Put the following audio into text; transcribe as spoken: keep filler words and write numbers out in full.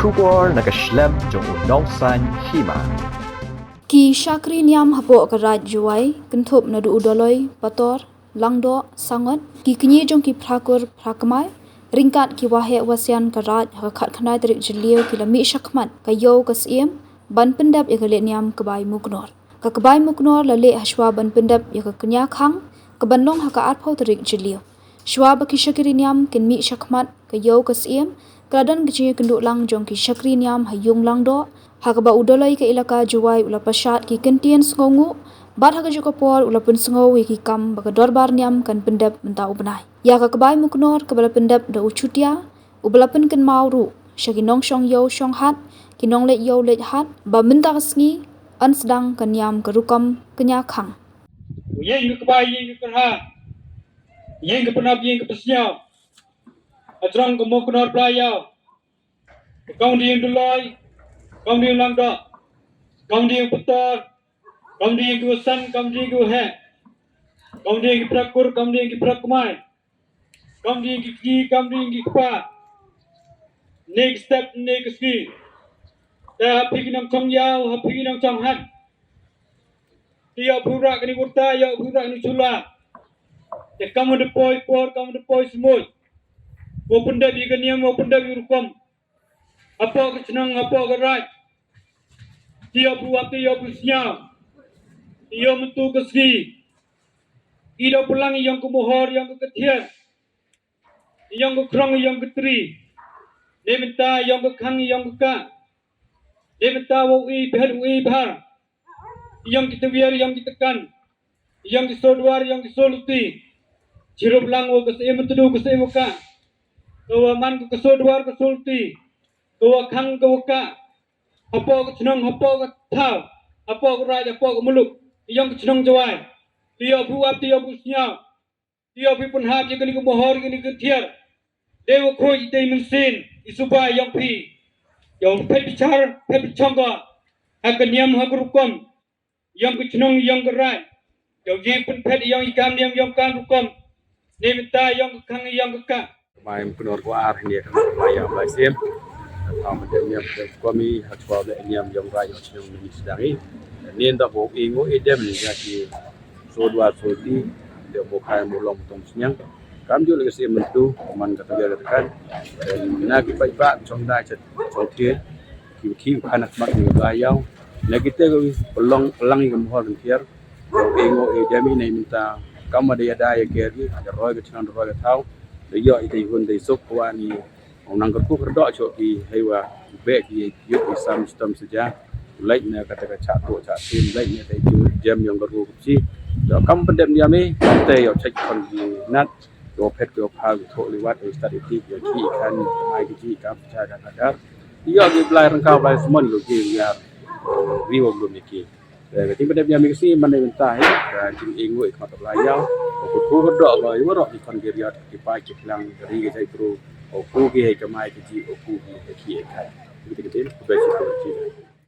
Khubor na ka shlem jong u Nongsaiñ Hima. Ki shakri niam hapoh ka Raid Jowai, kynthup naduh u Doloi, Pator, Langdoh, Sangot, ki kñi jong ki phra kur phra kmai, ryngkat ki waheh wasian ka Raid ha ka khatkhyndai tarik Jylliew ki la mih shakhmat ka ïew ka syiem ban pyndep ïa ka lehniam Kbai Muknor. Ka Kbai Muknor la leh hashwa ban pyndep ïa ka kñia khang kaban long ha ka arphew tarik Jylliew. Shwa ba ki shakri niam kin mih shakhmat ka ïew ka syiem, ka la don ka jingïakynduh lang jong ki shakri niam ha Yung Langdoh, ha kaba u Doloi ka Elaka Jowai u la pynshad ki kyntien sngewnguh, bad ha kajuh ka por u la pynsngew ïa ki kam ba ka dorbar niam kan pyndep mynta u bnai. Ïa ka Kbai Muknor kaba la pyndep da u Chutia, uba la pynkynmaw ruh sha ki nongshong ïew shong hat, ki nongleit ïew leit hat, ba mynta ka sngi yn sdang ka niam ka rukom kñia khang. Ïing ka kbai, ïing ka kyrha, ïing ka pnap, ïing ka psñiaw, hajrong ka Muknor Blai Ïaw, ka Kong Dieng Doloi, Kong Dieng Langdoh, Kong Dieng Pator, Kong Dieng ki wasan, Kong Dieng ki waheh, Kong Dieng ki phra kur, Kong Dieng ki phra kmai, Kong Dieng ki kñi, Kong Dieng ki kpa. Ne ki step, ne ki sngi. Te ha phi ki nongchong ïaw, ha phi ki nongchong hat, te ïoh phi rah kani wyrta, ïoh phi rah kani chula. Te kam da poi por, kam da poi smuj, wow pyndep ïa ka niam, wow pyndep ïa ka rukom hapoh ka chnong, hapoh ka raij. Te ïoh phi wad, te ïoh phi sñiaw, te ïoh mynta ka sngi, i da pynlang ïong ka mohor, ïong ka kthiar, ïong ka krong, ïong ka tri. Ne mynta ïong ka khang, ïong ka kah. Ne mynta wow i phet, wow i bhar, ïong ki tawiar, ïong ki tkan, ïong ki sordwar, ïong ki sorluti. Chirup lang wa ka syiem mynta, ka syiem wa kah, ka wa man ka sordwar, ka sorluti, ka wa khang, ka wa kah, hapoh ka chnong, hapoh ka thaw, hapoh ka raij, hapoh ka muluk, ïong ka chnong Jowai. Te ïoh phi wad, te ïoh phi sñiaw, te ïoh phi pynhap ïa kani ka mohor, ïa kani ka kthiar. Dei wa khuid, dei mynsiem, i suba ïong phi. Ïong phet bichar, phet bichong ka ha ka niam, ha ka rukom ïong ka chnong, ïong ka raij. Ïong jingpynphet ïong i kam niam, ïong kam rukom. Ne mynta ïong ka khang, ïong ka kah. Kmai Muknor ka ar hynne ka kmai ïa Blai Syiem. Ka ma dem niam, dem komi ha chwa leh niam ïong raij ïong chnong ni sdang i. Nin da bo i ngo i dem ni ga ki sordwar sorluti, de bo khai mo long tong sñiang. Kam ju leh ka syiem mynta, man ka tawiar ka tkan. Na ki paidbah chong da chet chong tie, ki ki khan khmat ni ba ïaw. Na ki te ko pynlong pynlang i ka mohor ka kthiar. Ïong i ngo i dem i ne mynta kam da ïada ïa ker ki, da roi ka chnong, da roi ka thaw. Da ïoh i te hun, da i suk wa ni. Ong nang kyrkhu kyrdoh chok ki, hei wa beh ki ïoh i sam stom saja. Leit na kata ka chah to chah tim, leit na te ju jem ïong ka ru ka psi. Ïoh kam pyndep niam i, te ïoh check kon ki nat. Ïoh phet, ïoh phal, ïoh thoh liwat, ïoh stad ïoh ki, ïoh ki kan mai ki ji kam cha ka kadar. Ïoh ki Blai Rangkaw, Blai Smon, ïoh ki ïar. Ri wa blum ïa ki. Te ka jingpyndep niam i ka sngi man ne mynta hi, ka jingïainguh i khmat ka Blai Ïaw. U kyrkhu kyrdoh ba i waroh ki khon ki riat, ki paid ki khlang, ka ri ka jaitbru, u kyrkhu ki hei kamai ka ji, u kyrkhu ki hei ki hei kai. Ki te ki te, ku bai shi ko ki.